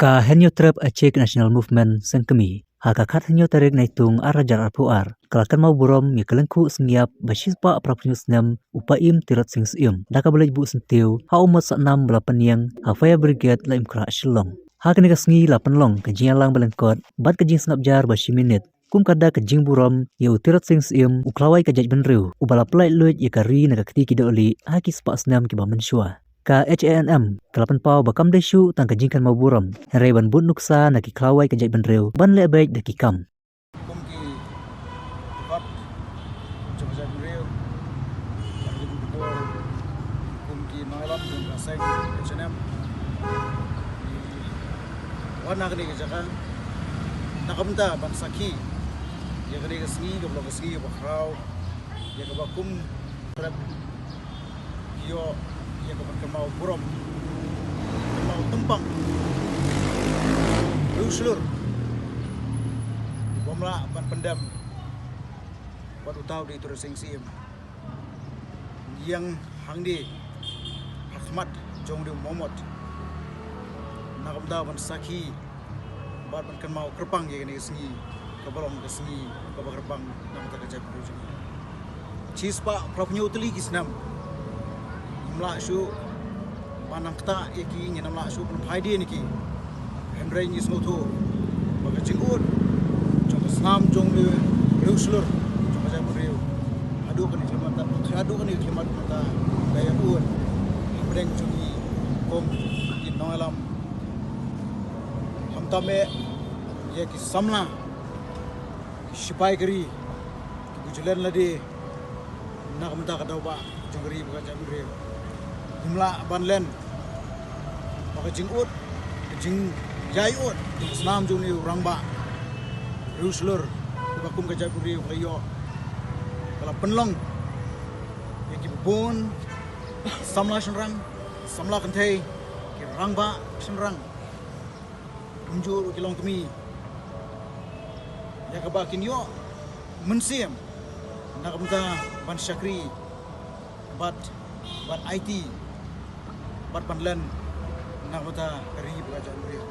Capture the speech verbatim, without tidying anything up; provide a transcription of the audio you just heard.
Ka Hynñiewtrep Achik National Movement Seng Kmie, ha ka khathynñiew tarik Naitung ar hajar arphew ar, ka la kynmaw burom ïa ka lyngkhuh sngi ïap ba shispah phraphew snem u Paiem Tirot Sing Syiem da kaba leit buh syntiew ha u mot sahnam ba la pynïeng ha Fire Brigade Laitumkhrah, Shillong. Ha kane ka sngi la pynlong ka jingïalang ba lyngkot bad ka jingsngap jar ba shi minit kum ka dak ka jingburom ïa u Tirot Sing Syiem, u khlawai ka jaitbynriew uba la pyllait luid ïa ka ri na ka kti ki dohlieh ha ki spah snem kiba mynshuwa. Ka H A N M ka la pynpaw ba kam dei shuh tang ka jingkynmaw burom, hynrei ban bud nuksa na ki khlawai ka jaitbynriew ban leh beit da ki kam. Kum ki kot jong ka jaitbynriew, kum ki nongïalam jong ka seng H A N M, wan ha kane ka jaka na ka bynta ban sakhi ïa kane ka sngi, kaba long ka sngi kaba khraw, ïa kaba kum trep ïoh ïa ka ban kynmaw burom, kynmaw tympang riewshlur bym lah ban pyndem bad uta u dei u Tirot Sing Syiem. Ïeng hangne ha khmat jong u dei u mawmot na ka bynta ban sakhi bad ban kynmaw kyrpang ïa kane ka sngi kaba long ka sngi kaba kyrpang na ka bynta ka jaitbynriew jong ngi. Shispah phraphew hynñiew tylli ki snem ngim lah shuh ban nang ktah ïa ki, ngim lah shuh ban phaidien ïa ki. Hynrei ngi sngewthuh ba ka jingud jong ka snam jong u riewshlur jong ka jaitbynriew haduh kane ka khyllipmat, haduh kane ka khyllipmat mynta ka ïa ud hapdeng jong ngi kum ki nongïalam, khamtam eh ïa ki samla, ki shipai ka ri, ki bujlen lade na ka bynta ka daw bah jong ka ri bad ka jaitbynriew. Ngim lah ban len ba ka jingud, ka jingïai ud jong ka snam jong une u rangbah riewshlur uba kum ka jaitbynriew ka la ïoh, ka la pynlong ïa kiba bun samla shynrang, samla kynthei, ki rangbah shynrang, kumjuh ruh ki longkmie, ïa kaba kin ïoh mynsiem na ka bynta ban shakri bad ban aiti bad ban len na ka bynta ka ri bad ka jaitbynriew.